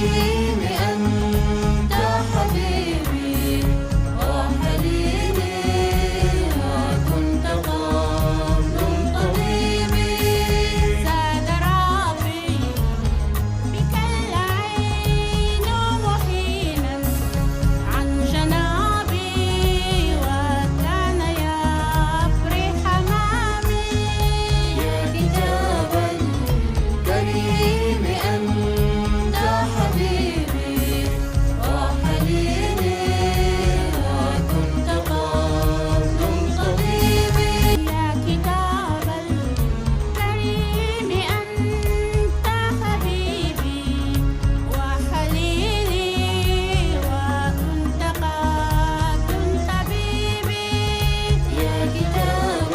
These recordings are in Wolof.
كريم أنت حبيبي وحليلي وكنت قبل طبيبي زاد ربي بك العين محيلا عن جنابي وكان يفرح أمامي يا كتاب الكريم أنت حبيبي وحليلي وكنت قبل طبيبي يا كتاب الكريم أنت حبيبي وحليلي وكنت قبل طبيبي يا كتاب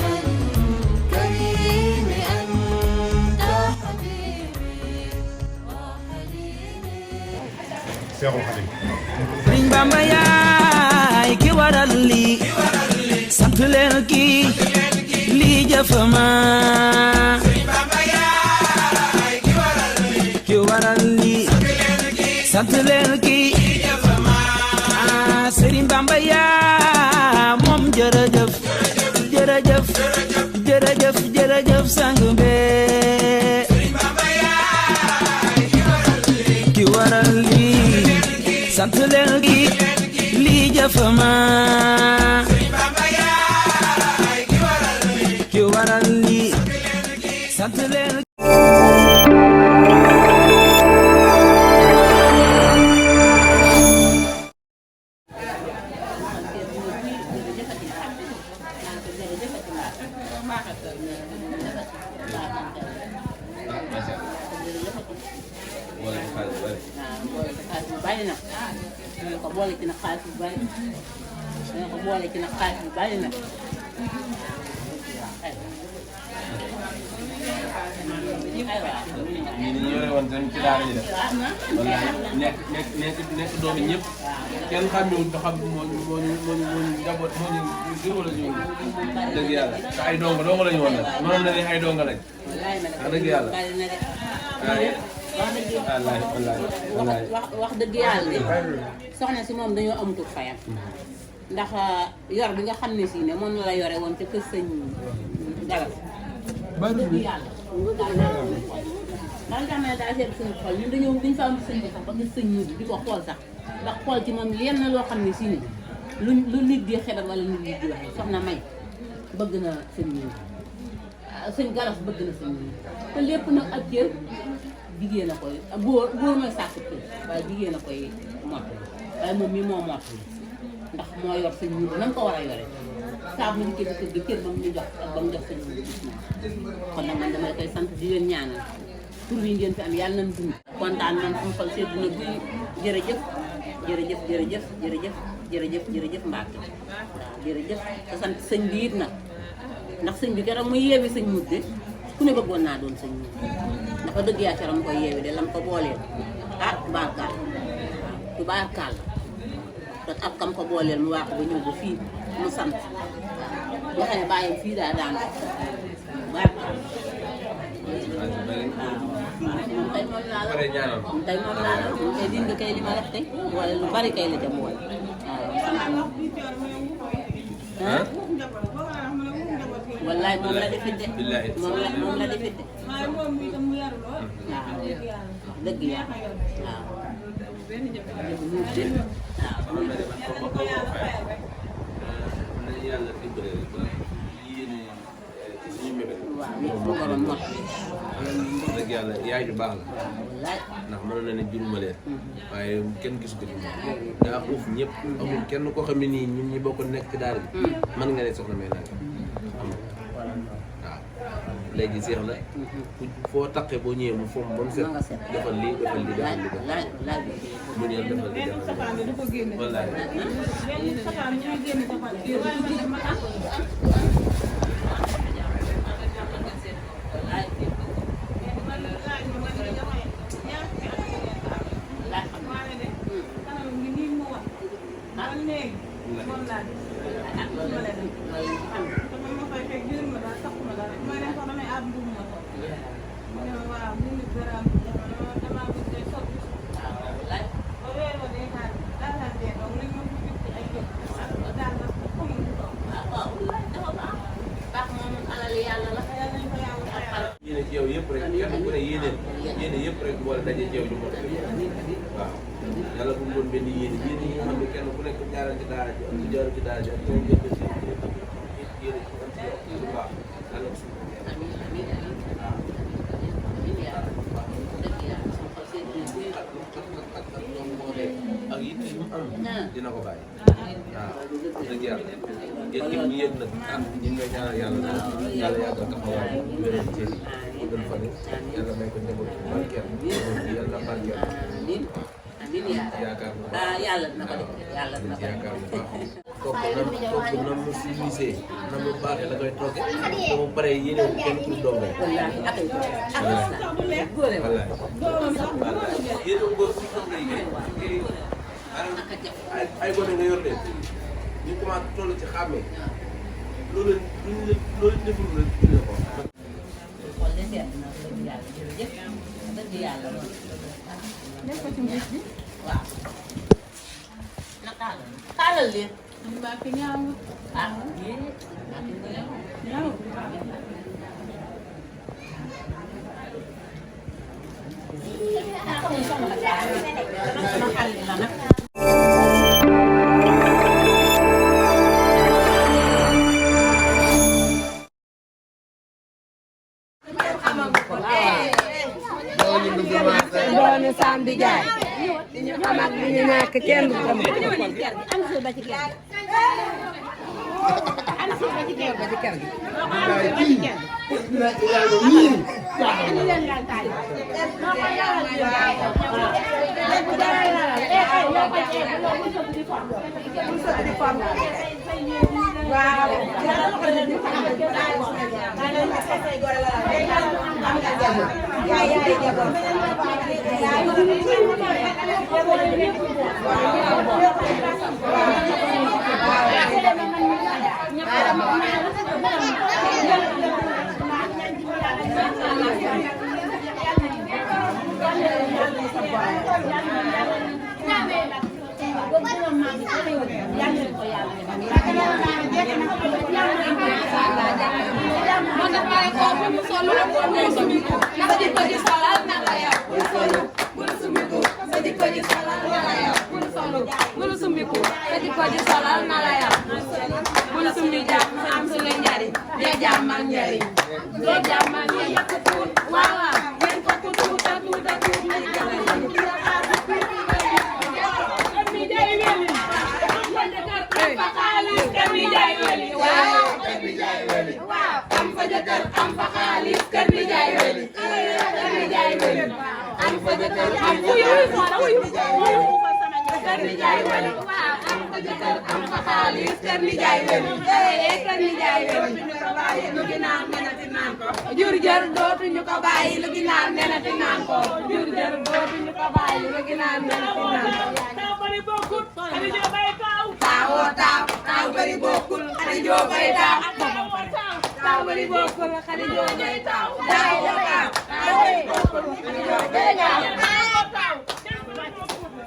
الكريم أنت حبيبي وحليلي Seexul Xadiim Sëriñ Bamba yaay ki waral lii sant leen kii lii jëfama Sëriñ Bamba yaay ki waral lii sant leen kii lii jëfama Sëriñ Bamba yaa moom jërëjëf jërëjëf jërëjëf jërëjëf sang bee Sëriñ Bamba yaay ki waral lii sant leen kii lii jëfama ki waral lii sant leen bari na dana ko boole ci nag xaalis bu bari dana ko boole ci nag xaalis bu bari na ñii ni ñu yore woon tamit ci daara ji def nekk doomi ñëpp kenn xàmmewul ba xam moo ñu njaboot moo ñu gën wala ñu dëgg yàlla te ay donga lañu woon nag mënoon na ne ay donga lañ wax dëgg yàlla wax dëgg yàlla de soxna si moom dañoo amatul fayam ndax yor bi nga xam ne si ne moom la yore woon te kër sëñ Galas dëgg yàlla daal tax na daa seet suñu xol ñun dañoo fa am sëñ bi sax ba gis sëñ mujj di ko xool sax ndax xool ci moom lenn loo xam ne si ne lu nit di xelal wala nit di waxee soxna May bëgg na sëñ mujj sëñ Galas bëgg na sëñ mujj te lépp nag ak cër jigéen a koy góor mooy sàkk kër waaye jigéen a koy mott waaye moom mii moo mott ndax moo yor sëñ mujj na nga ko war a yore saa bu ñu kër gi kër ba mu ñu jox ak ba mu jox sëñ mujj gis naa kon nag man dama koy sant di leen ñaanal tur yi ngeen fi am yàlla nañ dund kontaan nañ suñu xol sedd na guy jërëjëf jërëjëf jërëjëf jërëjëf jërëjëf jërëjëf Mbacke waaw jërëjëf te sant sëñ bi it nag ndax sëñ bi keroog muy yeewi sëñ mujj de ku ne bëggoon naa doon sëñ mujj dafa dëgg yaa caram koy yeewi de lam ko booleel ah tubaarkaal waaw tubaarkaal te ab kam ko booleel mu waaxu ba ñëw ba fii mu sant waaw nga xam ne bàyyam fii daa daan tubaarkaal moom tey moom laa la moom tey moom laa la moom tey dindi kay li ma def tey wala lu bari kay la ca boole waaw wallaay moom la defit de moom la defit de waaw dëgg yàlla waaw dëgg yàlla yaay ju baax la ndax mënoon na ne juruma leen waaye kenn gisu ko ci moom daa uuf ñëpp amul kenn koo xam ne nii ñun ñi bokk nekk ci daara bi mën nga ne soxna may nag amul waaw léegi seex la foo taqee boo ñëwee mu fomm ba mu set defal lii defal lii defal lii mu ñëw defal lii defal lii wallaay waaw yàlla bu mu doon benn yéen yi nga xam ne kenn ku nekk jaaral ci daara ji ak ku jaaral ci daara ji ak ñoom yëpp ci yéen ci am ci lu baax yàlla ko suñu ak it yu mu am dina ko bàyyi waaw dëgg yàlla yéen ñëpp ñu yëg nag ñu ngi lay ñaanal yàlla yàlla yàggal taxawaay wéral cër yi gën fa ne yàlla may ko njaboot bu barkeel yàlla barkeel yaakaar na yàlla dina ko def yàlla dina ko def. yaakaar bu baax kooku na mu civilisé na mu baaxee la koy tooge ba mu pare yéene wu kenn pour dongo wallaahi ak ay góore wallaay yéen a góor pour dongo yi ay gone nga yor leen ñu commencé toll ci xàmmee loolu loolu deful la duñu ko xool de seet na dëgg yàlla jërëjëf dëgg yàlla loolu def ko ci mbir bi waaw na taalal leen mbaa ki ñaaw ah yéen mbaa ki ñaaw sama xarit la nag doonu Sam di jaay ñu xam ak li ñu ñàkk kenn du ko mën. am si ba ci kër gi. am si ba ci kër gi. ba ci kër gi. jur jër dootuñu ko bàyyi lu ginaar nenati naan ko jur jër dootuñu ko bàyyi lu ginaar nenati naan ko taw bari bokkul xadi joo bay taw taawoo taaw taw bari bokkul xadi joo bay taw taw bari bokkul xadi joo bay taw taawoo taaw taw bari bokkul xadi joo bay taw taawoo taaw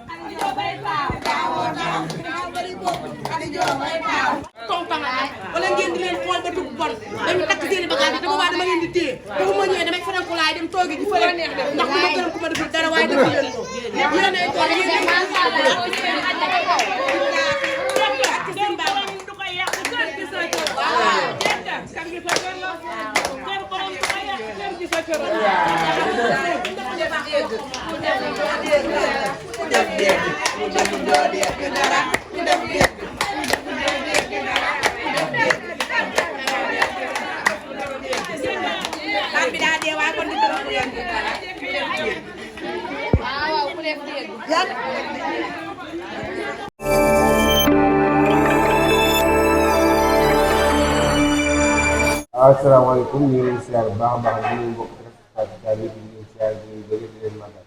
xadi joo bay taw taawoo taaw taw bari bokkul xadi joo bay taw wala ngeen di leen xool ba dugg bon dañu takk seen i bagage te boobaa dama leen di téye te bu ma ñëwee damay faranku laay dem toogi ji fële ndax du ma gërëm ku ma deful dara waaye def leen ko yéen ay toog yéen ay macha Allah asalaamaaleykum ñu ngi leen di siyaar bu baax a baax di nuyu mbokk responsable bi di leen siyaar di leen bëgg di leen màggal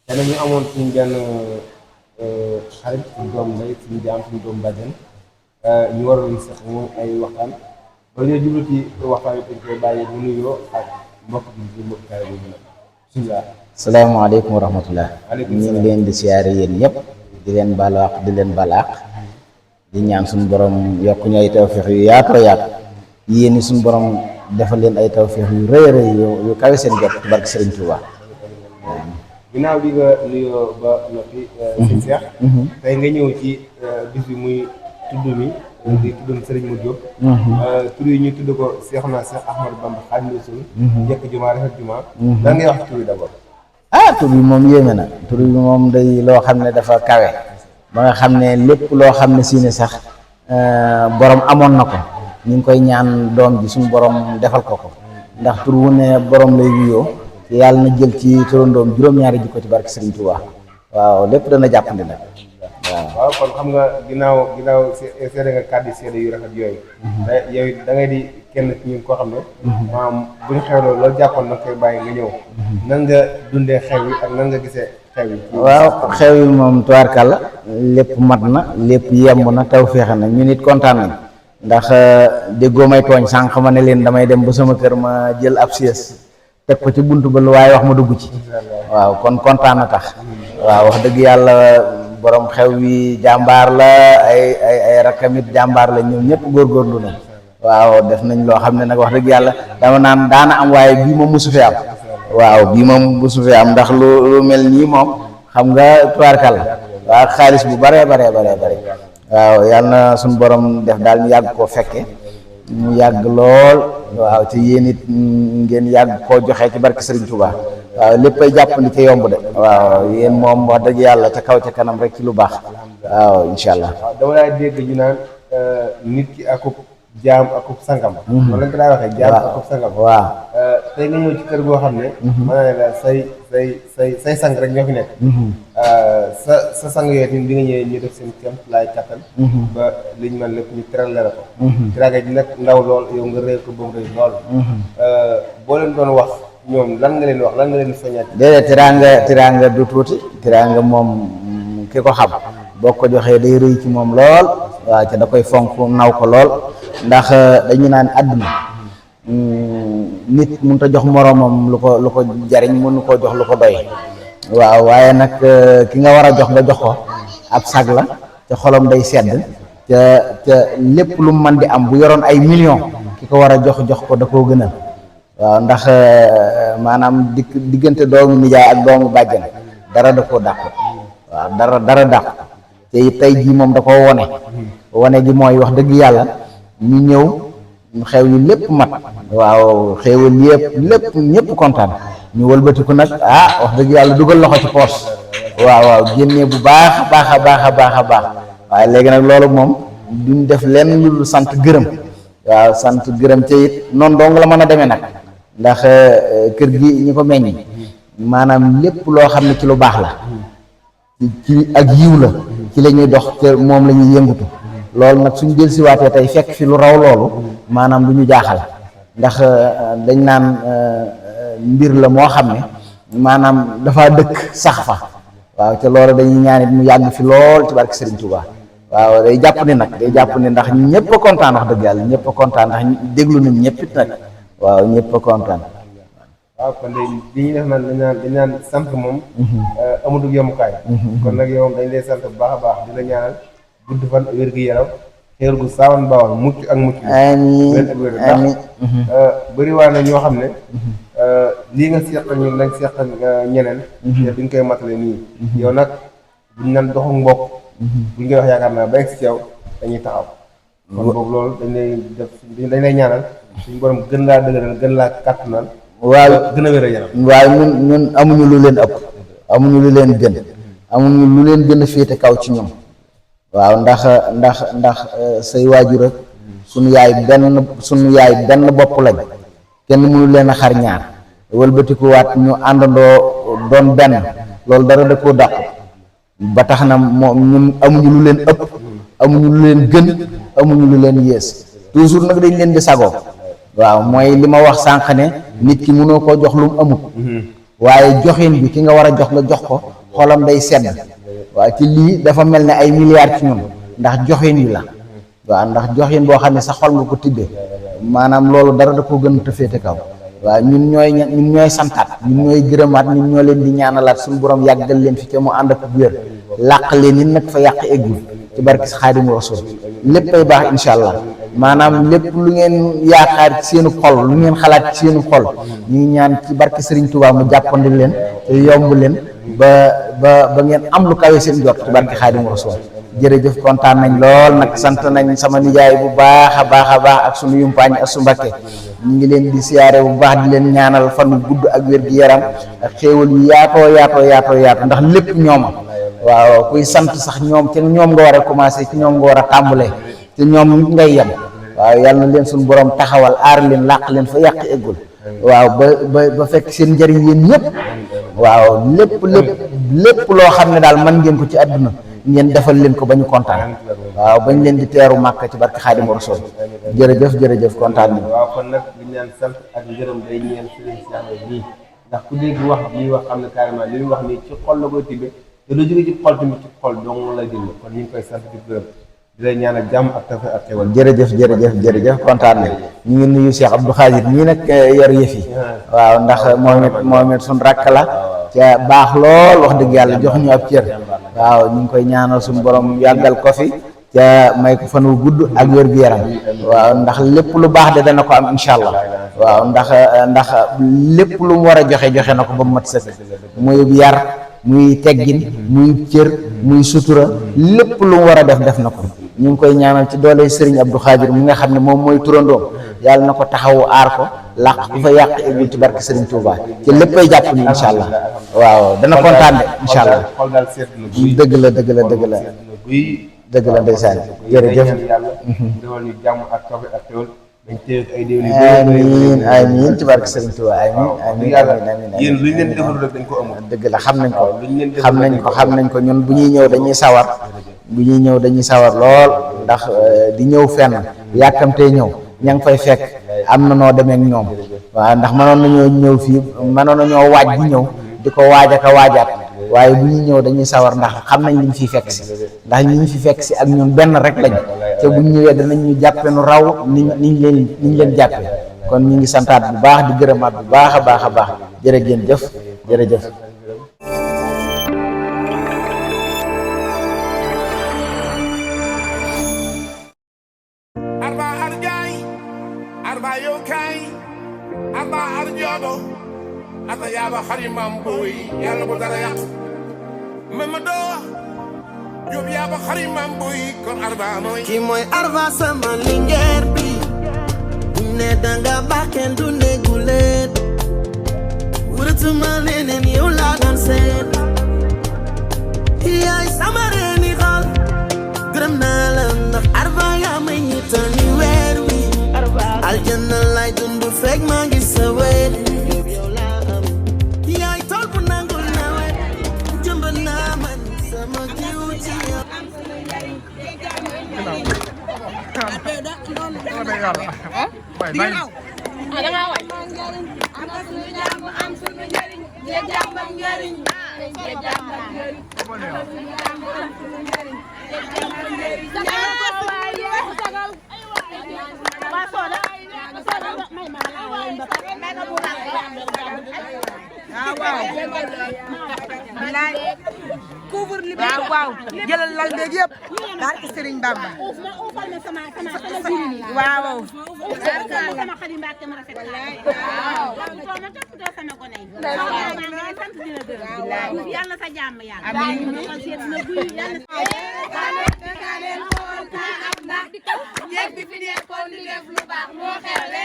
te nag ñu amoon suñu benn xarit suñu doom ndey suñu jaam suñu doom bàjjen ñu waroon sax moom ay waxtaan ba léegi jublu ci waxtaan bi dañ koy bàyyi mu nuyoo ak mbokk bi ci mbokk taal bi nag bisimilah. salaamaaleykum wa rahmatullah ñu ngi leen di siyaare yéen ñëpp di leen balaax di leen balaax di ñaan suñu borom yokk ñu ay tawfeex yu yaatoo yaatu yéen suñu borom defal leen ay tawfeex yu rëy a rëy yu kawe seen jot barke Serigne Touba. ginnaaw bi nga nuyoo ba noppi sëñ Cheikh tey nga ñëw ci bis bi muy tudd mi di tuddum Serigne Modou Diop tur yi ñu tudd ko Cheikhouna Cheikh Ahmadou Bamba Khadimou Rassoul njëkk jumaa rafet jumaa lan ngay wax tur yi d'abord tur bi moom yéeme na tur bi moom day loo xam ne dafa kawe ba nga xam ne lépp loo xam ne si ne sax borom amoon na ko ñu ngi koy ñaan doom ji suñu borom defal ko ndax tur wu ne borom lay wuyoo te yàlla na jël ci turandoom juróom-ñaari jikko ci barke Serigne Touba waaw lépp dana jàppandi nag waaw kon xam nga ginnaaw seede nga kàddu seede yu rafet yooyu yow da ngay di kenn ci ñun koo xam ne maanaam bu ñu xewloo loolu jàppoon na koy bàyyi nga ñëw nan nga dundee xew yi ak nan nga gisee xew yi waaw xew yi moom tubaarkàlla lépp mat na lépp yemb na taw féexe na ñu nit kontaan nañ ndax déggoo may tooñ sànq ma ne leen damay dem ba sama kër ma jël ab siège teg ko ci buntu ba lu waaye wax ma dugg ci waaw kon kontaan na tax waaw wax dëgg yàlla borom xew wi jàmbaar la ay rakamit jàmbaar la ñoom ñëpp góorgóorlu nañ waaw def nañ loo xam ne nag wax dëgg yàlla dama naan daana am waaye bii moom mosu fi am waaw bii moom mosu fi am ndax lu mel nii moom xam nga tubaarkàlla waaw xaalis bu bare waaw yàlla na suñu borom def daal ñu yàgg koo fekke mu yàgg lool waaw te yéen it ngeen yàgg koo joxe ci barke Serigne Touba waaw léppay jàppandi ca yomb de waaw yéen moom wax dëgg yàlla ca kaw ca kanam rek ci lu baax waaw incha allah. waaw dama laa dégg ñu naan nit ki akub jaam akub sangam. loolu lañ ko daa waxee jaam akub sangam. waaw tey nga ñëw ci kër goo xam ne. mën naa ne la say sang rek ñoo fi nekk. sa sang yooyu tamit bi nga ñëwee ñu def seen kéem laay kattan. ba liñ mën lépp ñu teral la ko. teraanga ji nag ndaw lool yow nga rëy ko boobu rëy lool. boo leen doon wax ñoom lan nga leen wax lan nga leen soññaat. déedéet teraanga du tuuti teraanga moom ki ko xam boo ko joxee day rëy ci moom lool waaw te da koy fonk naw ko lool ndax dañu naan àdduna nit mënut a jox moroomam lu ko jariñ mënu koo jox lu ko doy waaw waaye nag ki nga war a jox nga jox ko ab sag la te xolam day sedd te lépp lu mu mën di am bu yoroon ay millions ki ko war a jox ko da koo gënal waaw ndax maanaam diggante doomu nijaay ak doomu bàjjan dara da koo dàq waaw dara dàq te tey jii moom da koo wone gi mooy wax dëgg yàlla ñu ñëw xew yi lépp mat waaw xewal lépp ñëpp kontaan ñu wëlbatiku nag wax dëgg yàlla dugal loxo ci poos waaw génnee bu baax a baax waaye léegi nag loolu moom duñ def lenn lu sant gërëm waaw sant gërëm te it noonu dong la mën a demee nag ndax kër gi ñi ko meññ maanaam lépp loo xam ne ci lu baax la ci ak yiw la ci la ñuy dox te moom la ñuy yëngutu loolu nag suñ dellusiwaatee tey fekk fi lu raw loolu maanaam du ñu jaaxal ndax dañ naan mbir la moo xam ne maanaam dafa dëkk sax fa waaw te loolu dañuy ñaan it mu yàgg fi lool ci barke Serigne Touba waaw day jàpp ni ndax ñëpp a kontaan wax dëgg yàlla ñëpp a kontaan ndax déglu nañ ñëpp it nag waaw ñëpp a kontaan. waaw kon de li ñuy def naan dañ naan sant moom amatu yemukaay kon nag yow dañ lay sant bu baax a baax di la ñaanal gudd fan wér gu yaram xéer gu saawan baawan mucc ak mucc amiin ndax bëri waa na ñoo xam ne lii nga seqal ñun lañ seqal ñeneen te duñ koy matale nii yow nag buñ nan doxu mbokk buñ koy wax yaakaar naa ba egg si yow dañuy taxaw kon boobu loolu dañ lay ñaanal suñu borom gën laa dëgëral gën laa kàttanal waaw gën a wér a yaram waaye ñun amuñu lu leen ëpp amuñu lu leen gën amuñu lu leen gën a féete kaw ci ñoom waaw ndax say waajur ak sunu yaay benn bopp lañ kenn mënu leen a xar ñaar wëlbatikuwaat ñu àndandoo doon benn loolu dara da koo dàq ba tax na moom ñun amuñu lu leen ëpp amuñu lu leen gën amuñu lu leen yées toujours nag dañ leen di sagoo waaw mooy li ma wax sànq ne nit ki mënoo koo jox lu mu amut waaye joxin bi ki nga war a jox nga jox ko xolam day sedd waaw ci lii dafa mel ne ay milliards ci ñun ndax joxin yi la waaw ndax joxin boo xam ne sa xol nga ko tibbee maanaam loolu dara da koo gën a féete kaw waaw ñun ñooy santaat ñun ñooy gërëmaat ñun ñoo leen di ñaanalaat suñu borom yàggal leen fi te mu ànd ak wér làq leen ni nag fa yàq eggul ci barki Xaadimu Rasuul léppay baax incha allah maanaam lépp lu ngeen yaakaar ci seenu xol lu ngeen xalaat ci seenu xol ñu ngi ñaan ci barki Serigne Touba mu jàppandi leen te yomb leen ba ngeen am lu kawe seen jot ci barke Xaadimu Rasuul jërëjëf kontaan nañ lool nag sant nañ sama nijaay bu baax a baax ak sunu yumpaañ ak su Mbakke ñu ngi leen di siyaare bu baax di leen ñaanal fan wu gudd ak wér gi yaram ak xéewal yu yaatoo ndax lépp ñoom waaw kuy sant sax ñoom te ñoom nga war a commencé ci ñoom nga war a tàmbalee te ñoom ngay yem waaw yàlla na leen suñu borom taxawal aar leen làq leen fa yàq eggul waaw ba fekk seen njëriñ yéen ñëpp waaw lépp loo xam ne daal mën ngeen ko ci àdduna ngeen defal leen ko ba ñu kontaan waaw bañ leen di teeru màkk ci barke Xaadimu Rasuul jërëjëf kontaan nañu. waaw kon nag li ñu naan sant ak ngërëm day ñeel Serigne Cheikh nii ndax ku dégg wax bii wax xam ne carrément li muy wax nii ci xol la koy tibbee te lu jóge ci xol tamit ci xol dong la jënd kon ñu ngi koy sant di gërëm di lay ñaan ak jàmm ak tafe ak xewal. jërëjëf kontaan nañ ñu ngi nuyu Cheikh Abdou Khadir ñii nag yor yëf yi waaw ndax moom it suñ rakk la ca baax lool wax dëgg yàlla jox ñu ab cër waaw ñu ngi koy ñaanal suñu borom yàggal ko fi ca may ko fan wu gudd ak wér gu yaram waaw ndax lépp lu baax de dana ko am incha allah waaw ndax lépp lu mu war a joxe na ko ba mu mat sëkk muy yar muy teggin muy cër muy sutura lépp lu mu war a def na ko ñu ngi koy ñaanal ci doole Serigne Abdou Khadir mi nga xam ne moom mooy turandoom yàlla na ko taxawu aar ko làq ku fa yàq eggul ci barke Serigne Touba ci léppay jàpp ni incha allah waaw dana kontaan de incha allah dëgg la ndeysaan jërëjëf defal ñu jàmm ak tafe ak xewal dañ teew ay déwén amiin ci barke Serigne Touba amiin yéen luñ leen defal rek dañ ko amul dëgg la xam nañ ko ñun bu ñuy ñëw dañuy sawar lool ndax di ñëw fenn yàkkamtee ñëw ña ngi fay fekk am na noo demee ak ñoom waaw ndax mënoon nañoo ñëw fii mënoon nañoo waaj di ñëw di ko waaj ak a waajaat waaye bu ñuy ñëw dañuy sawar ndax xam nañ liñ fi fekk si ndax ñu fi fekk si ak ñun benn rek lañ te bu ñu ñëwee danañ ñu jàppe nu raw niñ leen jàppe kon ñu ngi santaat bu baax di gërëmaat bu baax a baax jërëjëf arba yokai arba arjodo ata yaba xarimam boy yalla bu dara yaq mamado yob yaba xarimam boy kon arba moy ki moy arba sama lingeer bi ne danga baken du ne gulet wuratuma leneen yow la dan seet yaay sama reeni xol gërëm naa la ndax arba yaa may ñitani weer wi aljanna lay dundu fekk maa ngi sa wet yow laa am yaay tool bu nangul nawet jëmb naa man sama jiw ci yow waaw jëlal lal beeg yëpp daal ci Serigne Bamba waaw sama xarit Mbacke ma rafet yàlla sa jàmm yàlla amiin yéeg bi fi nekkoon di def lu baax moo xewle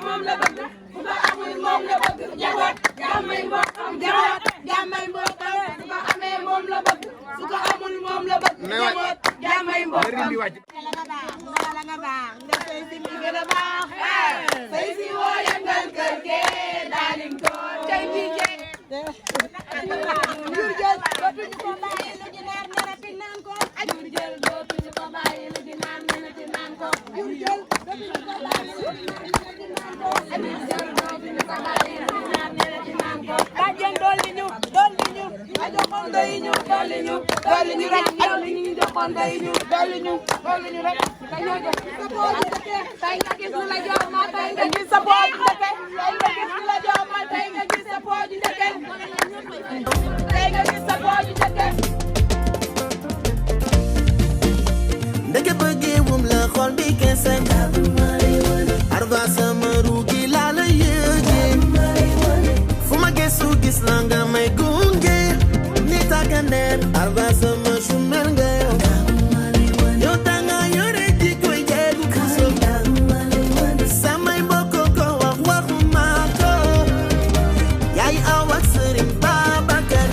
moom la bëgg bu ko amul moom la bëgg jaboot jàmmay mbokkam jaboot jàmmay mbokkam su ko amee moom la bëgg su ko amul moom la bëgg jaboot jàmmay mbokkam la nga baax nga sëy si mi gën a baax sëy si woo yëngal kër ge daalin ko cay bi je jur jël dootuñu ko bàyyi lu ginaar nerati naan ko jur jël dootuñu ko bàyyi lu ginaar nerati naan ko jur jël dootuñu ko bàyyi lu ginaar nerati naan ko bàjjen dolli ñu a joxoon doy ñu dolli ñu rek dolli ñu joxoon doy ñu dolli ñu rek dañoo jox tey nga gis lu la jox ma tey nga gis sa pooju ndeke tey nga gis lu la jox ma tey nga gis sa pooju ndeke tey nga gis sa pooju ndeke ndeke bëggee wum la xol bi kese arba sama ruugi laa la yëgee fu ma gëstu gis la nga may gunge ni tàggandeer arba sama chumel nga yow tanga yore ji koy jeegu kuso samay mbokk ko wax waxuma ko yaay aw ak Sëriñ Babacar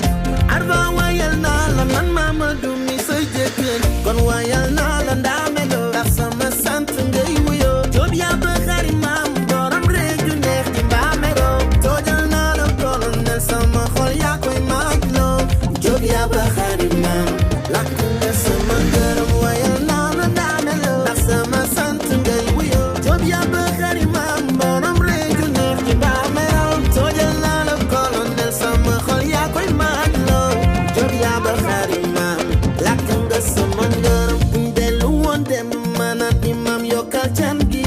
arba wayal naa la man Mamadou mi sa jëkkër kon wayal naa la ndaamelo ndax sama sant ngay wuyoo Jóob yaa ba xari maam borom réew ju neex di mbaamero toojal naa la colonel sama xol yaa koy maagloo Jóob yaa ba xari maam lakk nga sama ngërëm wayal naa la ndaamelo ndax sama sant ngay wuyoo Jóob yaa ba xari maam borom réew ju neex di mbaamero toojal naa la colonel sama xol yaa koy maagloo Jóob yaa ba xari maam lakk nga sama ngërëm buñ dellu woon dem maanaam imam yokkal can gi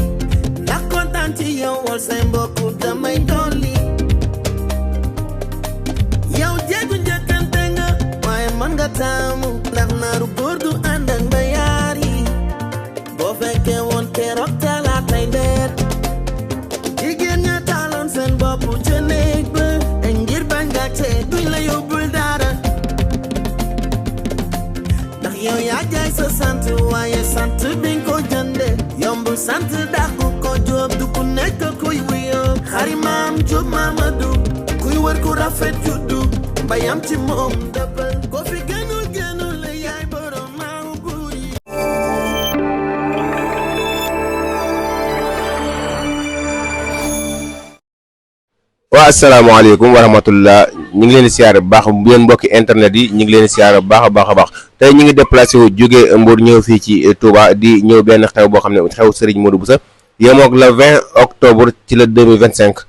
ndax kontaan ci yow wal say mbokk damay dolli yow jéegu njëkkante nga waaye man nga taamu ndax naaru góor du ànd ak mbayaar yi boo fekkee woon keroog talaatay ndeer jigéen ña taaloon seen bopp ca néeg ba ngir bañ gàcce duñ la yóbbul dara ndax yow yaa jaay sa sant waaye sant bi nga ko jënde yombul sant dàqu ko Jóob du ku nekk kuy wuyoo xari maam Jóob Mamadou kuy wër ku rafet juddu mbayam ci moom dëppal ko fi gënul la yaay borom maamu buur yi waa asalaamaaleykum wa rahmatullah ñu ngi leen di siyaare bu baax yéen mbokki internet yi ñu ngi leen di siyaare bu baax a baax a baax tey ñu ngi déplacé wu jóge Mbour ñëw fii ci Touba di ñëw benn xew boo xam ne xew Serigne Modou Bousso yemook le 20 octobre ci le 2025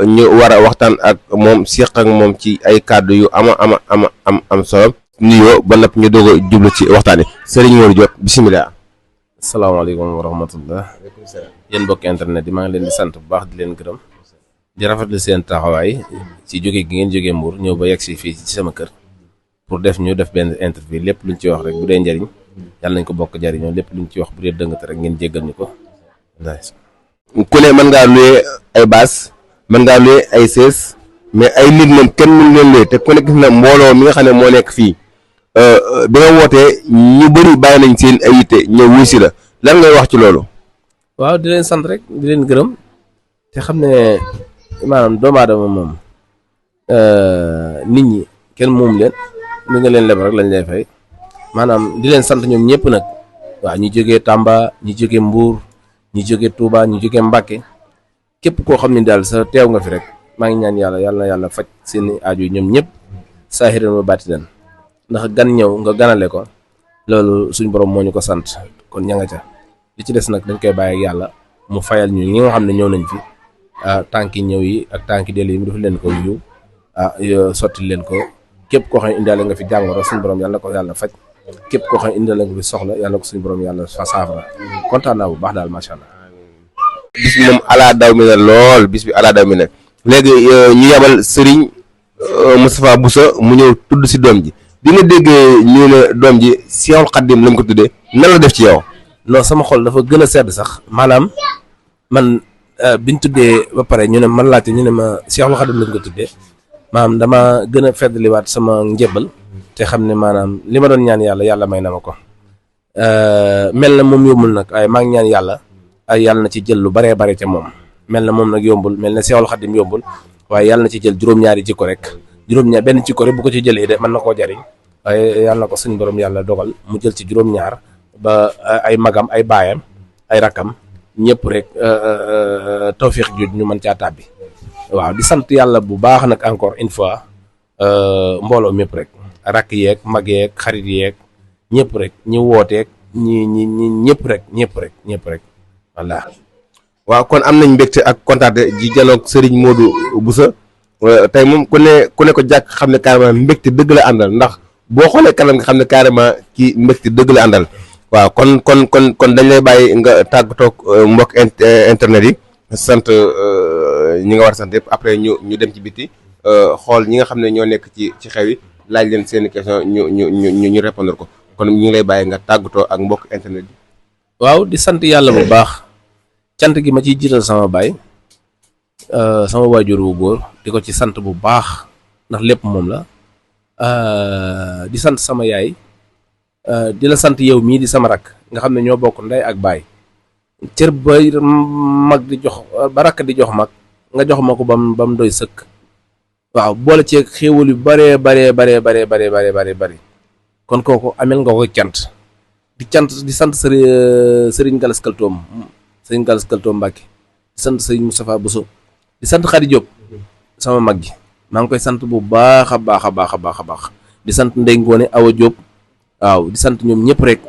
ñu war a waxtaan ak moom seq ak moom ci ay kàddu yu am solo nuyoo ba nopp ñu doog a jublu ci waxtaan yi Serigne Modou Diop bisimilah. asalaamaaleykum wa rahmatullah yéen mbokki internet yi maa ngi leen di sant bu baax di leen gërëm di rafetlu seen taxawaay ci jóge gi ngeen jógee Mbour ñëw ba yegg si fii ci sama kër pour def benn interview lépp luñ ci wax rek bu dee njëriñ yàlla nañ ko bokk jariñoo lépp luñ ci wax bu dee dëngate rek ngeen jéggal ñu ko. ku ne mën ngaa loué ay baas mën ngaa loué ay sées mais ay nit moom kenn mënu leen loué te ku ne gis na mbooloo mi nga xam ne moo nekk fii bi nga wootee ñu bëri bàyyi nañ seen ay yitte ñëw wuy si la lan ngay wax ci loolu. waaw di leen sant rek di leen gërëm te xam ne maanaam doomu aadama moom nit ñi kenn moom leen li nga leen leb rek lañ lay fay maanaam di leen sant ñoom ñëpp nag waaw ñu jógee Tamba ñu jógee Mbour ñu jógee Touba ñu jógee Mbacké képp koo xam ne daal sa teew nga fi rek maa ngi ñaan yàlla na yàlla faj seen aajo ñoom ñëpp saahiran wa baatinan ndax gan ñëw nga ganale ko loolu suñ borom moo ñu ko sant kon ña nga ca li ci des nag dañ koy bàyyi ak yàlla mu fayal ñu ñi nga xam ne ñëw nañ fi tànki ñëw yi ak tànki dellu yi mu def leen ko yu sotti leen ko képp koo xam ne indaale nga fi jàngoro suñu borom yàlla ko yàlla faj képp koo xam ne indaale nga fi soxla yàlla ko suñu borom yàlla fa saafara kontaan naa bu baax daal macha allah. bis bi moom alaa daw mi ne lool bis bi alaa daw mi ne léegi ñu yabal Serigne Moustapha Bousso mu ñëw tudd si doom ji bi nga déggee ñu ne doom ji Seexul Xaddim lañ ko tuddee nan la def ci yow. non sama xol dafa gën a sedd sax maanaam man biñ tuddee ba pare ñu ne man laajte ñu ne ma Seexul Xaddim lañ ko tuddee maanaam dama gën a feddliwaat sama njëbbal te xam ne maanaam li ma doon ñaan yàlla may na ma ko mel na moom yombul nag waaye maa ngi ñaan yàlla na ci jël lu baree bare ca moom mel na moom nag yombul mel na Seexul Xaddim yombul waaye yàlla na ci jël juróom-ñaari jikko rek benn jikko rek bu ko ci jëlee de mën na koo jariñ waaye yàlla na ko suñu borom yàlla dogal mu jël ci juróom-ñaar ba ay magam ay baayam ay rakam ñëpp rek tawfiix ju ñu mën caa tàbbi waaw di sant yàlla bu baax nag encore une fois mbooloo mépp rek rakk yeeg mag yeeg xarit yeeg ñëpp rek ñi wooteeg ñi ñëpp rek walla waaw kon am nañ mbégte ak kontaante ji janoog Serigne Modou Bousso tey moom ku ne ko jàkk xam ne carrément mbégte dëgg la àndal ndax boo xoolee kanam nga xam ne carrément kii mbégte dëgg la àndal waaw kon dañ lay bàyyi nga tàggatoo mbokk internet yi sant ñi nga war a sant yëpp après ñu dem ci biti xool ñi nga xam ne ñoo nekk ci xew yi laaj leen seen question ñu répondre ko kon ñu ngi lay bàyyi nga tàggatoo ak mbokk internet yi. waaw di sant yàlla bu baax cant gi ma ciy jiital sama baay sama waajur wu góor di ko ci sant bu baax ndax lépp moom la di sant sama yaay di la sant yow mii di sama rak nga xam ne ñoo bokk ndey ak baay cër ba mag di jox ba rakk di jox mag nga jox ma ko ba mu doy sëkk waaw boole ci xéewal yu bare kon kooku amel nga ko cant di sant sëriñ Galas Kaltoom Mbàkke di sant sëriñ Moustapha Bousso di sant Khady Diop sama mag gi maa ngi koy sant bu baax a baax di sant Ndey Ngoone Awa Diop waaw di sant ñoom ñëpp rek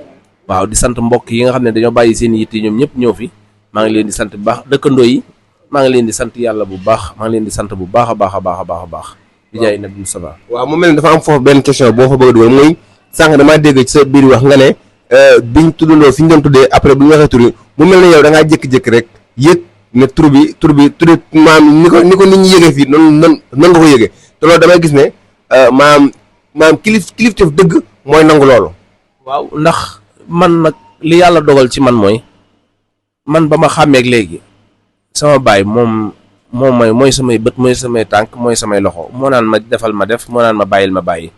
waaw di sant mbokk yi nga xam ne dañoo bàyyi seen yitte ñoom ñëpp ñëw fi maa ngi leen di sant bu baax dëkkandoo yi maa ngi leen di sant yàlla bu baax maa ngi leen di sant bu baax a baax di jaay Nabi Moustapha. waaw mu mel ne dafa am foofu benn question boo fa bëgg a dugal muy sànq damaa dégg ci sa biir wax nga ne biñ tuddandoo fi ñu doon tuddee après bu ñu waxee tur bi mu mel ne yow da ngaa jékki-jékki rek yëg ne tur bi maam ni ko nit ñi yëgee fii noonu nga ko yëgee te loolu damay gis ne maam kilifteef dëgg mooy nangu loolu. waaw ndax man nag li yàlla dogal ci man mooy man ba ma xàmmeeg léegi sama baay moom mooy samay bët mooy samay tànk mooy samay loxo moo naan ma defal ma def moo naan ma bàyyil ma bàyyi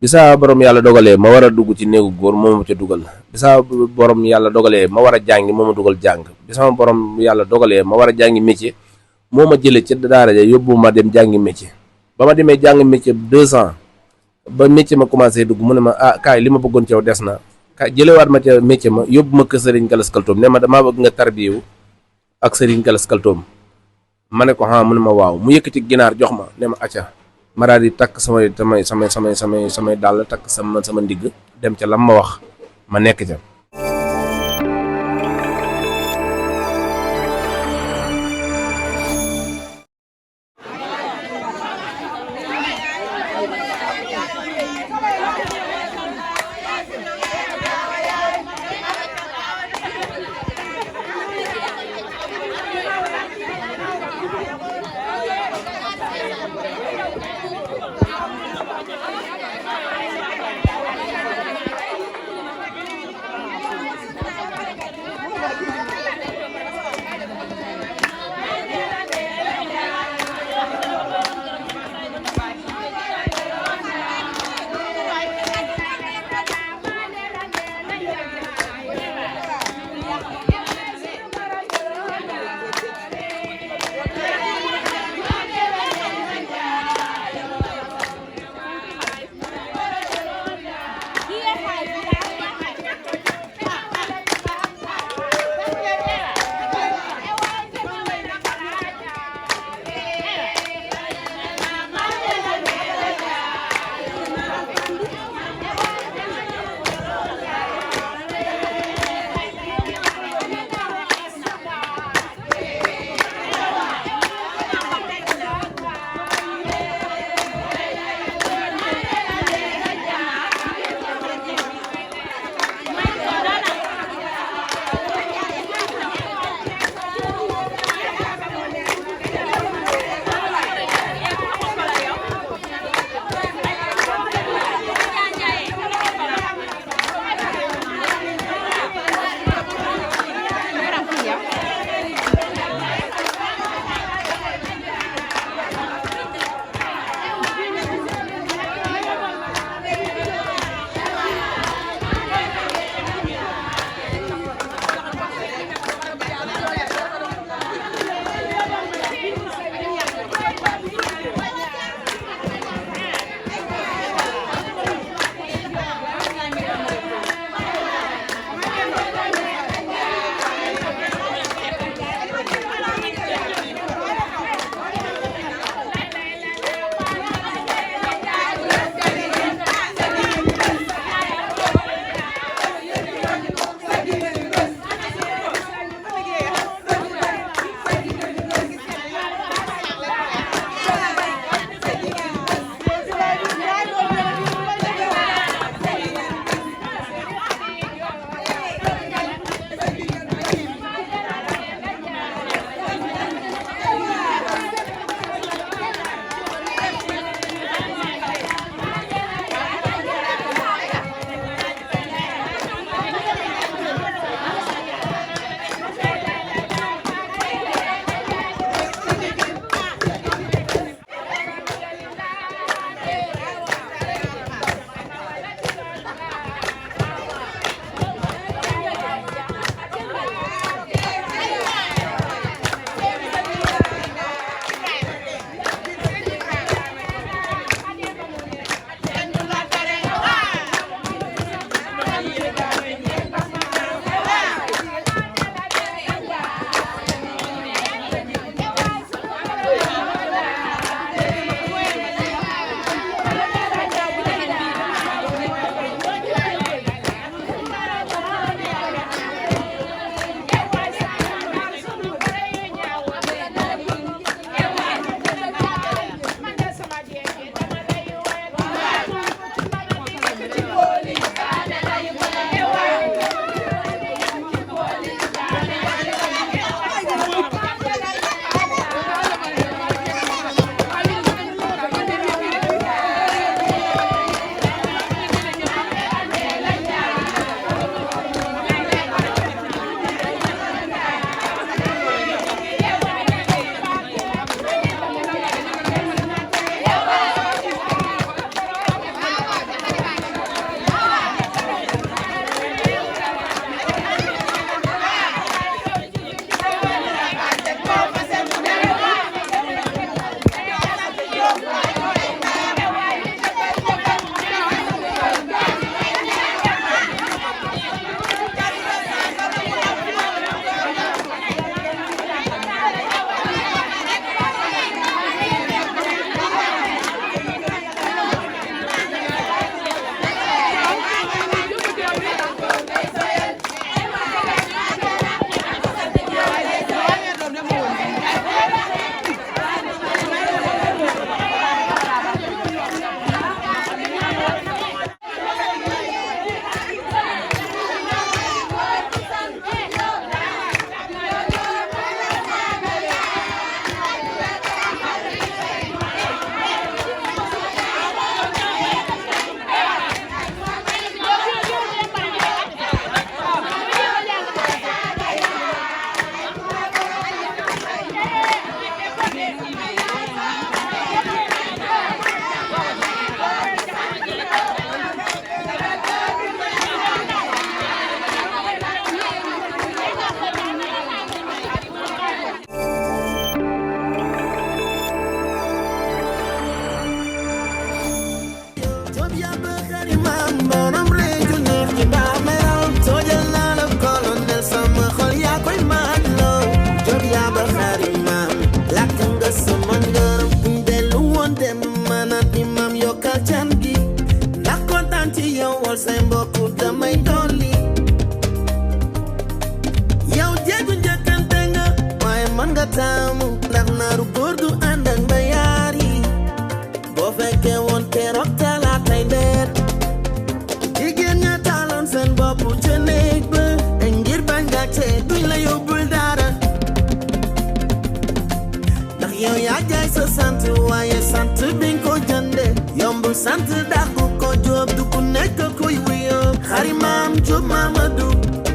bi saa borom yàlla dogalee ma war a dugg ci néegu góor moo ma ca dugal bi saa borom yàlla dogalee ma war a jàngi moo ma dugal jàng bi sama borom yàlla dogalee ma war a jàngi métier moo ma jëlee ca daara ja yóbbu ma dem jàngi métier ba ma demee jàngi métier 2 ans ba métier ma commencé dugg mu ne ma kaay li ma bëggoon ci yow des na kaay jëlewaat ma ca métier ma yóbbu ma kër Serigne Galas Kaltoom ne ma damaa bëgg nga tarbiyewu ak Serigne Galas Kaltoom ma ne ko mu ne ma waaw mu yëkkati ginaar jox ma ne ma acca ma daal di takk samay dàll takk sama ndigg dem ca lam ma wax ma nekk ca. góor gu ànd ak mbayaar yi boo fekkee woon keroog talaat lay ndeer jigéen ña taaloon seen bopp ca néeg ba ngir bañ gàcce duñ la yóbbul dara ndax yow yaa jaay sa sant waaye sant biñ ko jënde yombul sant dàqu ko jóob du ku nekk kuy wuyoo xari maam Jóob Mamadu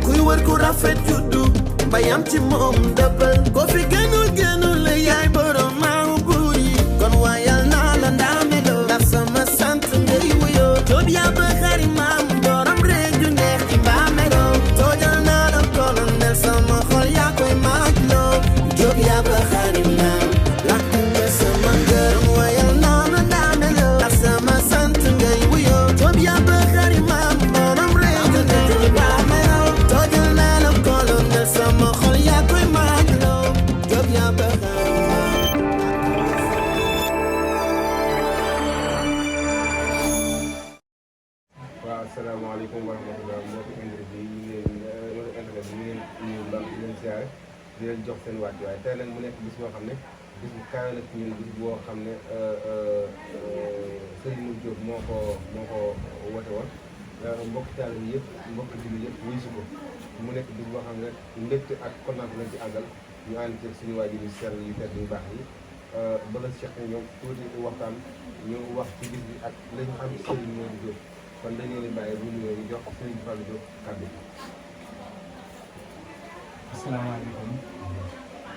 kuy wër ku rafet juddu mbayam ci moom dëppal ko fi gënul la yaay borom maaw buur yi kon waayal naa la ndaameloo ndax sama sant ngay wuyoo Jóob yaa ba xari maam borom réeg ju neex di mbaameloo toojal naa la colonel sama xol yaa koy maagloo Jóob yaa ba xari maam lakk nga sama ngër waayal naa la ndaameloo ndax sama sant ngay wuyoo Jóob yaa ba xari maam borom réeg ju neex di mbaameloo toojal naa la colonel sama xol yaa koy maagloo Jóob yaa ba xari waaw asalaamaaleykum wa rahmatulah mbokki internet bi ñu ngi leen nuyu baax di leen siyaare di leen jox seen wàccuwaay tey nag mu nekk bis boo xam ne bis bu kawe la ci ñun bis boo xam ne Serigne Diop moo ko wote woon mbokki taal bi yëpp mbokki julli yëpp wuyu si ko mu nekk bis boo xam ne mbégte ak kontaan lañ ci àndal ñu ànd ci suñu waajur yu sell yu tedd yu baax yi bëgg a seq ñoom tuuti waxtaan ñu wax ci bis bi ak lañ xam Serigne Modou Diop kon dañu leen di bàyyi bu nuyoo ñu jox Serigne Fallou Diop kàddu gi. asalaamaaleykum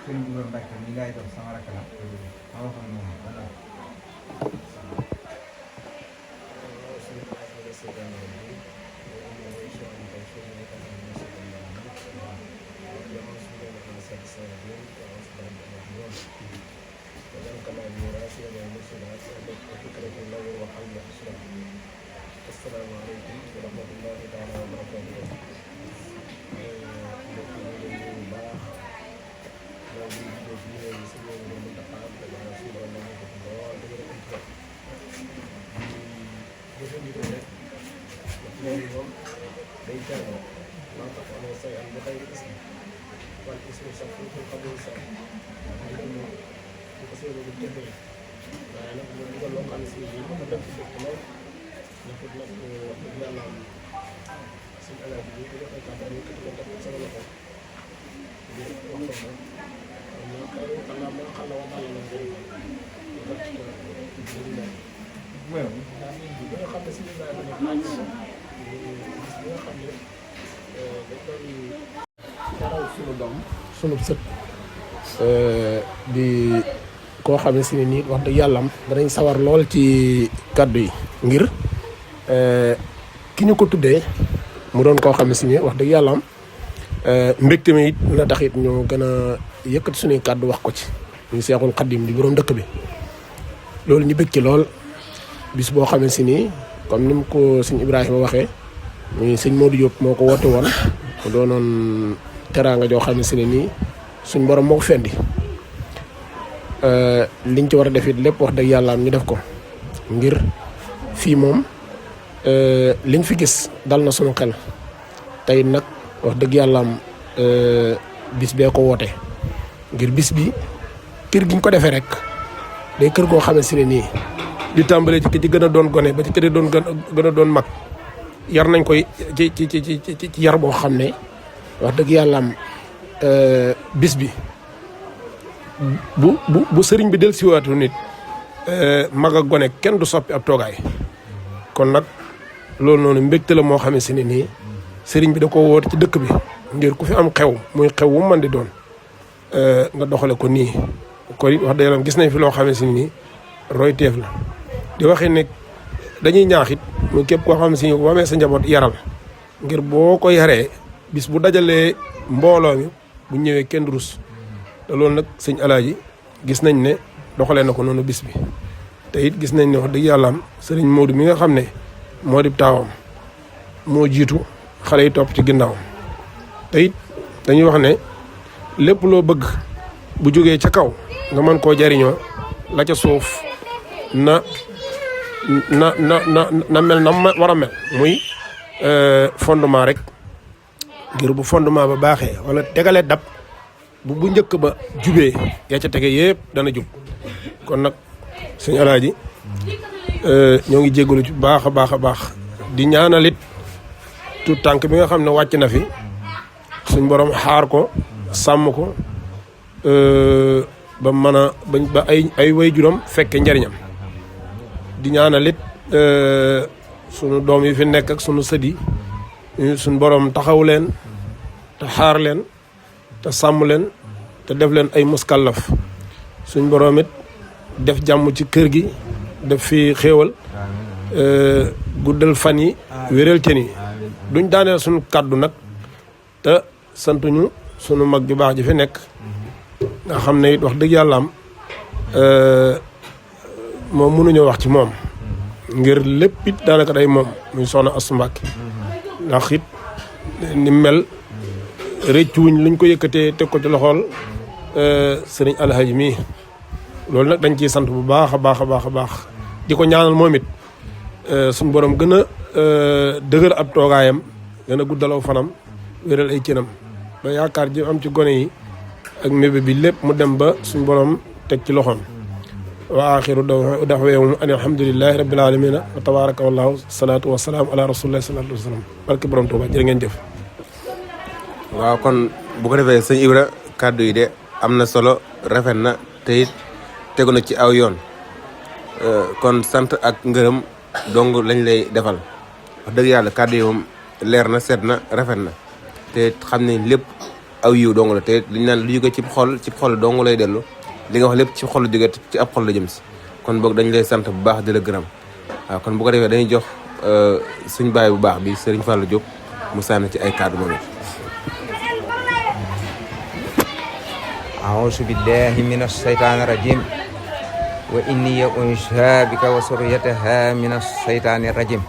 Serigne Ibrahima Mbacke mi ngay dox sama rakk la ma waxoon moom voilà. Asalaamaaleykum wa rahmatullahi taala wa barakatuh. sunu doom sunu sët di koo xam ne si ne nii wax dëgg yàlla am danañ sawar lool ci kàddu yi ngir ki ñu ko tuddee mu doon koo xam ne si ne wax dëgg yàlla am mbégte mi it na tax it ñu gën a yëkkati suñuy kàddu wax ko ci ñu Seexul Xaddim di borom dëkk bi loolu ñu bëgg ci lool bis boo xam ne si nii comme ni mu ko sëñ Ibrahima waxee muy sëñ Modou Diop moo ko woote woon mu doonoon teraanga joo xam ne si ne nii suñ borom moo ko fendi liñ ci war a def it lépp wax dëgg yàlla am ñu def ko ngir fii moom liñ fi gis dal na sunu xel tey nag wax dëgg yàlla am bis bee ko woote ngir bis bi kër giñ ko defee rek day kër goo xam ne si ne nii di tàmbalee ci ki ci gën a doon gone ba ci kër doon gën a doon mag yar nañ koy ci yar boo xam ne wax dëgg yàlla am bis bi bu sëriñ bi del siwaatu nit mag ak gone kenn du soppi ab toogaay kon nag loolu noonu mbégte la moo xam ne si ne nii sëriñ bi da ko woote ci dëkk bi ngir ku fi am xew muy xew wu man di doon nga doxale ko nii kon wax dëgg yàlla gis nañ fi loo xam ne si nii roy teef la di waxee ne dañuy ñaaxit muy képp koo xam ne si bu amee sa njaboot yaral ngir boo ko yaree bis bu dajalee mbooloo mi bu ñëwee kenn rus te loolu nag sëñ Alaaji gis nañ ne doxalee na ko noonu bis bi te it gis nañ ne wax dëgg yàlla am sëriñ Modou mi nga xam ne moo di taawam moo jiitu xale yi topp ci ginnaawam te it dañuy wax ne lépp loo bëgg bu jógee ca kaw nga mën koo jariñoo la ca suuf na mel na war a mel muy fondement rek ngir bu fondement ba baaxee wala tegalee dab bu njëkk ba jubee yaa ca tege yëpp dana jub kon nag sëñ Alaaji ñoo ngi jégalu ci baax a baax a baax di ñaanalit tout tànk bi nga xam ne wàcc na fi suñ borom xaar ko sàmm ko ba mën a ba ay way juróom fekke njariñam di ñaanalit sunu doom yi fi nekk ak sunu sët yi suñ borom taxaw leen te xaar leen te sàmm leen te def leen ay muskallaf suñ borom it def jàmm ci kër gi def fi xéewal guddal fan yi wéral cën yi duñ daaneel suñu kàddu nag te santuñu sunu mag ju baax ji fi nekk nga xam ne it wax dëgg yàlla am moom mënuñoo wax ci moom ngir lépp it daanaka day moom muy soxna Astu Mbàkke ndax it ni mel rëccuwuñ luñ ko yëkkatee teg ko ci loxool sëriñ Alhaji mii loolu nag dañ ciy sant bu baax a baax a baax a baax di ko ñaanal moom it suñ borom gën a dëgër ab toogaayam gën a guddalaw fanam wéral ay cënam ba yaakaar ji am ci gone yi ak mébé bi lépp mu dem ba suñ borom teg ci loxoom wa axiru da'waahum an alhamdulillahi rabbil alamina wa tabaraka wallahu salaatu wasalaam ala rasulillahi sallallahu alayhi wa sallam barke borom Tuuba jërë ngeen jëf. waaw kon bu ko defee sëñ Ibra kàddu yi de am na solo rafet na te it tegu na ci aw yoon kon sant ak ngërëm dong lañ lay defal wax dëgg yàlla kàddu yi moom leer na set na rafet na te xam ne lépp aw yiw dong la te liñ naan lu jóge ci xol dong lay dellu li nga wax lépp ci xol jóge ci ab xol la jëm si kon boog dañ lay sant bu baax di la gërëm waaw kon bu ko defee dañuy jox suñ baay bu baax bi Serigne Fallou Diop mu sànni ci ay kàddu moom it. أعوذ بالله من الشيطان الرجيم وإني أنشأ بك وسريتها من الشيطان الرجيم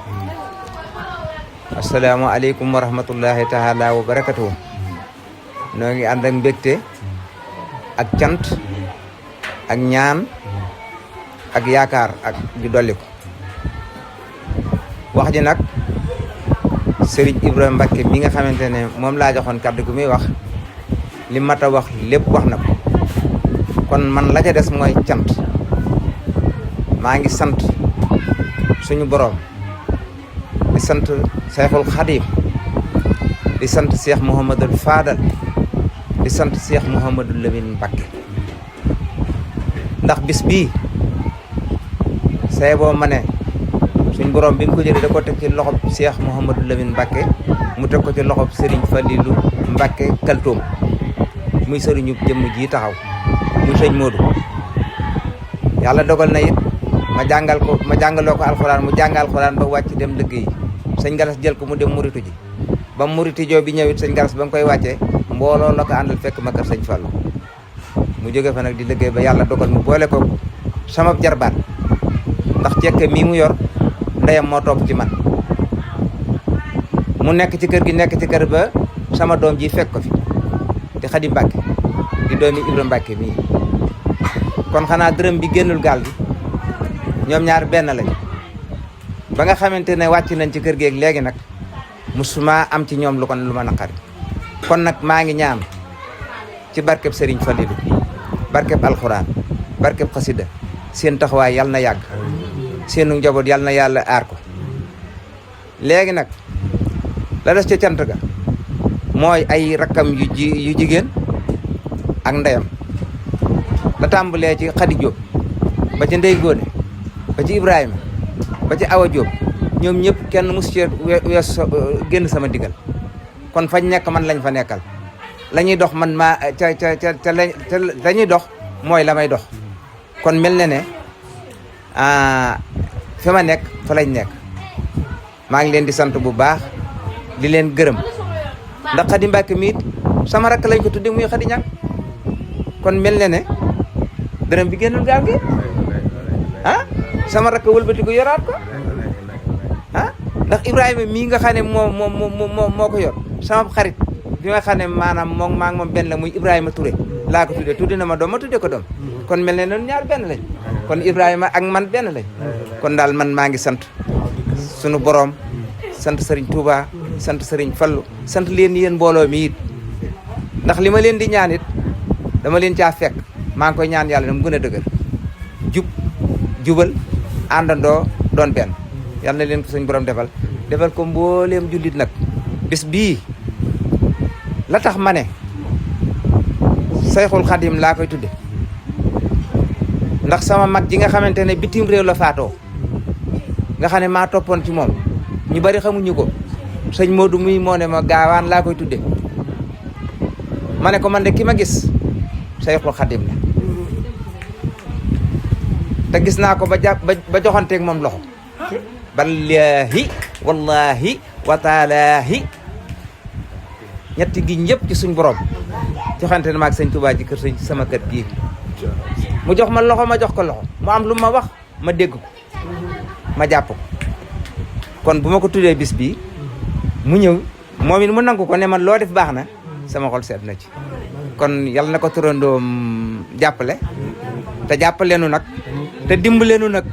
السلام عليكم ورحمة الله تعالى وبركاته noo ngi ànd ak mbégte ak cant ak ñaan ak yaakaar ak di dolli ko wax ji nag Serigne Ibrahima Mbacke mi nga xamante ne moom laa joxoon kàddu gu muy wax li mat a wax lépp wax na ko kon man la ca des mooy cant maa ngi sant suñu borom di sant Cheikhul Khadim di sant Cheikh Mouhamadul Fadal di sant Cheikh Mouhamadul Lamine Mbacke ndax bis bii say boo ma ne suñ borom bi mu ko jëlee da ko teg ci loxob Cheikh Mouhamadul Lamine Mbacke mu teg ko ci loxob Serigne Fallilou Mbacke Kaltoom muy sëriñu jëmm ji taxaw muy sëñ Modou yàlla dogal na it ma jàngaloo ko alxuraan mu jàng alxuraan ba wàcc dem liggéey sëñ Galas jël ko mu dem muritu ji ba muriti joo bi ñëwit sëñ Galas ba nga koy wàccee mbooloo la ko àndal fekk ma kër sëñ Fallou mu jóge fa nag di liggéey ba yàlla dogal mu boole ko sama jarbaat ndax cekke mii mu yor ndeyam moo topp ci man mu nekk ci kër gi nekk ci kër ba sama doom ji fekk ko fi di Xadi Mbàkke di doomi Ibra Mbàkke mii kon xanaa dërëm bi génnul gaal gi ñoom ñaar benn lañ ba nga xamante ne wàcc nañ ci kër gi ak léegi nag musuma am ci ñoom lu ma naqari kon nag maa ngi ñaan ci barkeb Serigne Fallilou barkeb alxuraan barkeb xasida seen taxawaay yàlla na yàgg seenu njaboot yàlla na yàlla aar ko léegi nag la des ca cant ga mooy ay rakkam yu jigéen ak ndeyam la tàmbalee ci Xadi Jóob ba ci Ndey Góone ba ci Ibrahima ba ci Awa Jóob ñoom ñëpp kenn mus ci wees génn sama digal kon fañ nekk man lañ fa nekkal la ñuy dox man maa ca la ñuy dox mooy la may dox kon mel na ne fi ma nekk fa lañ nekk maa ngi leen di sant bu baax di leen gërëm ndax Xadi Mbàkke mi it sama rakk lañ ko tudde muy Xadi Ñang kon mel na ne dërëm bi génnul gaal gi sama rakk wëlbati ko yoraat ko ndax Ibrahima mii nga xam ne moo ko yor sama xarit bi nga xam ne maanaam maa ngi moom benn la muy Ibrahima Touré laa ko tudde na ma doom ma tudde ko doom kon mel ne noonu ñaar benn lañ kon Ibrahima ak man benn lañ kon daal man maa ngi sant sunu borom sant Serigne Touba sant Serigne Fallou sant leen yéen mbooloo mi it ndax li ma leen di ñaan it dama leen caa fekk maa ngi koy ñaan yàlla na mu gën a dëgër jubal àndandoo doon benn yal na leen ko suñ borom defal ko mbooleem jullit nag bis bii la tax ma ne Sayxul Xadim laa koy tudde ndax sama mag ji nga xamante ne bitim réew la faatoo nga xam ne maa toppoon ci moom ñu bari xamuñu ko sëñ Modou muy moo ne ma gaawaan laa koy tudde ma ne ko man de ki ma gis Sayxul Xadim la te gis naa ko ba joxanteeg moom loxo ballaahi wallahi wa taalaahi ñetti gi ñëpp ci suñ borom joxante na ma ak sëñ Touba ji kër sëñ sama kër gii mu jox ma loxo ma jox ko loxo mu am lu ma wax ma dégg ko ma jàpp ko kon bu ma ko tuddee bis bi mu ñëw moom it mu nangu ko ne man loo def baax na sama xol seet na ci kon yal na ko turandoom jàppale te jàppaleenu nag te dimbaleenu nag